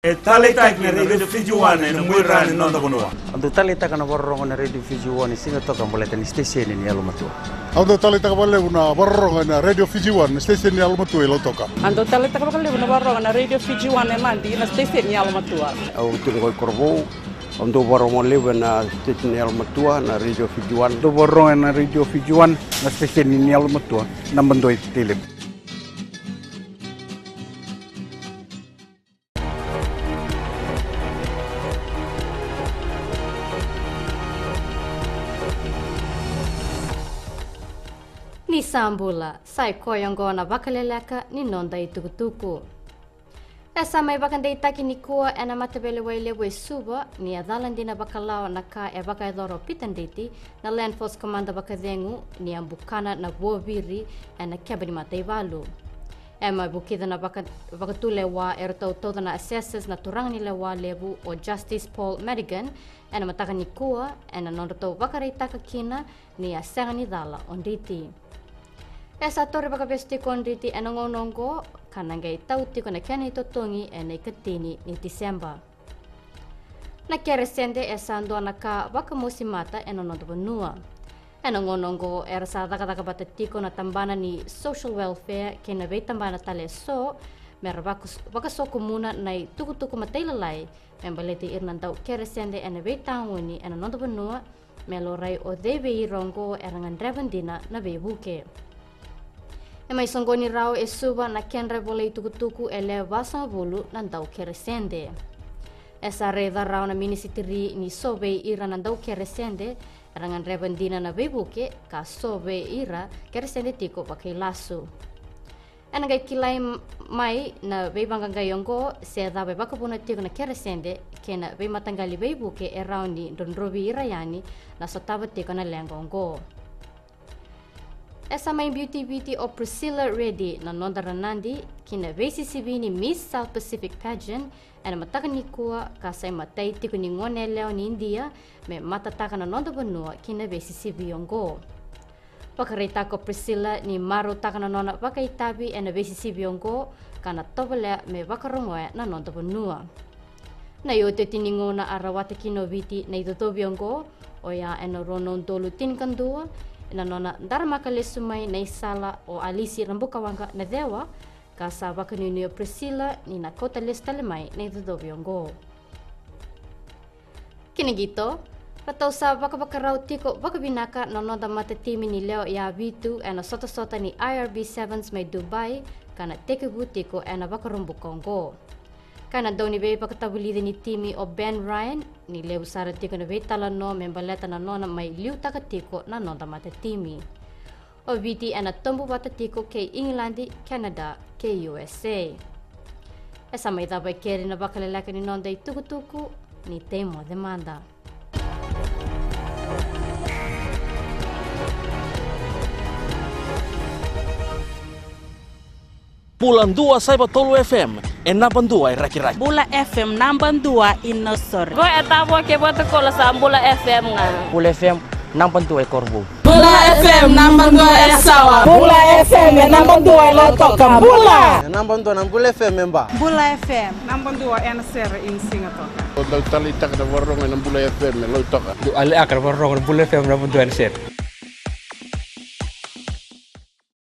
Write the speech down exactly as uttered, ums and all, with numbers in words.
E taleitaki na Radio Fiji One ena muaira ni noda vanua. Au dau taleitaka na vakarorogo na Radio Fiji One e Sigatoka baleta ni siteseni ni yalomatua. Au dau taleitaka vakalevu na vakarorogo ena Radio Fiji One na siteseni ni yalomatua i Lautoka. Au dau taleitaka vakalevu na vakarorogo na Radio Fiji One e Nadi na siteseni ni yalomatua. Au tiko qo i Korovou. Au dau vakarorogo levu ena siteseni ni yalomatua na Radio Fiji One. Dau vakarorogo ena Radio Fiji One na siteseni ni yalomatua, naba dua i Tailevu. Ni sa bula, sa i koya oqo na vakaleleka ni noda itukutuku. E sa mai vakadeitaki nikua ena mataveilewai levu e Suva ni a cala dina vakalawa na ka e vakayacora o Pita Driti, na Land Force Commander vakacegu, ni a bukana na vuaviri ena keba ni mataivalu. E mai vukica na vaka-, vakatulewa eratou tauca na assessors na turaga ni lewa levu o Justice Paul Madigan ena mataka nikua, ena nodratou vakaraitaka kina ni a sega ni cala o Driti. E sa tauri vakavesu tiko o Driti ena gauna oqo, ka na qai tau tiko na kena itotogi ena ikatini ni Tiseba. Na keresede e sa dua na ka vakamosi mata ena noda vanua. Ena gauna oqo era sa cakacaka vata tiko na tabana ni social welfare kei na veitabana tale eso, mera vaka-, vakasokomuna na itukutuku matailalai me baleti ira na dau keresede ena veitagoni ena noda vanua, me laurai o cei vei ira oqo era gadreva dina na veivuke. E mai soqoni rawa e Suva na kedra ivola itukutuku e lewe vasagavulu na dau keresede. E sa raica rawa na minisitiri ni so vei ira na dau keresede era gadreva dina na veivuke, ka so vei ira keresede tiko vakailasu. Ena qai kilai m-, mai na veivaqaqai oqo se cava e vakavuna tiko na keresede kei na veimataqali veivuke e rawa ni drodrovi ira yani na sotava tiko na leqa oqo. E sa mai biuti Viti o Priscilla Reddy na noda ranadi ki na veisisivi ni Miss South Pacific Pageant ena mataka nikua, ka sa imatai tiko ni gone yalewa ni Idia me matataka na noda vanua ki na veisisivi oqo. Vakaraitaka o Priscilla ni marautaka na nona vakaitavi ena veisisivi oqo, ka na tovolea me vakarogoya na noda vanua. Na iotioti ni gauna a rawata kina o Viti na icocovi oqo, oya ena rua na udolu tinikadua, ena nona daramaka lesu mai na isala o Alisi Rabukawaqa Nacewa, ka sa vakanuinui o Priscilla ni na kauta lesu tale mai na icocovi oqo. Kina qito, ratou sa vakavakarau tiko vakavinaka na noda matatimi ni lewe ya vitu ena sotasota ni I R B Sevens mai Dubai, ka na tekivu tiko ena Vakaraubuka oqo. Ka na dau ni veivakatavulici ni timi o Ben Ryan, ni levu sara tiko na veitalanoa me baleta na nona mai liutaka tiko na noda matatimi. O Viti ena tobu vata tiko kei Igiladi, Canada kei U S A. E sa mai cava e keri na vakaleleka ni noda itukutuku, ni tei moce mada. Bula dua saiva tolu F M, e naba dua e rakiraki. Bula F M naba dua i Nausori. Qo e Tavua kei Vatukoula, sa Bula F M ga. Bula F M naba dua e Korovou. Bula F M naba dua e Yasawa. Bula F M e naba dua e Lautoka. Bula. E naba dua na Bula F M e Ba. Bula F M naba dua ena sere i Sigatoka. Au dau taleitaka na vakarorogo ena Bula F M e Lautoka. Dau taleitaka na vakarorogo ena Bula F M naba dua ena sere.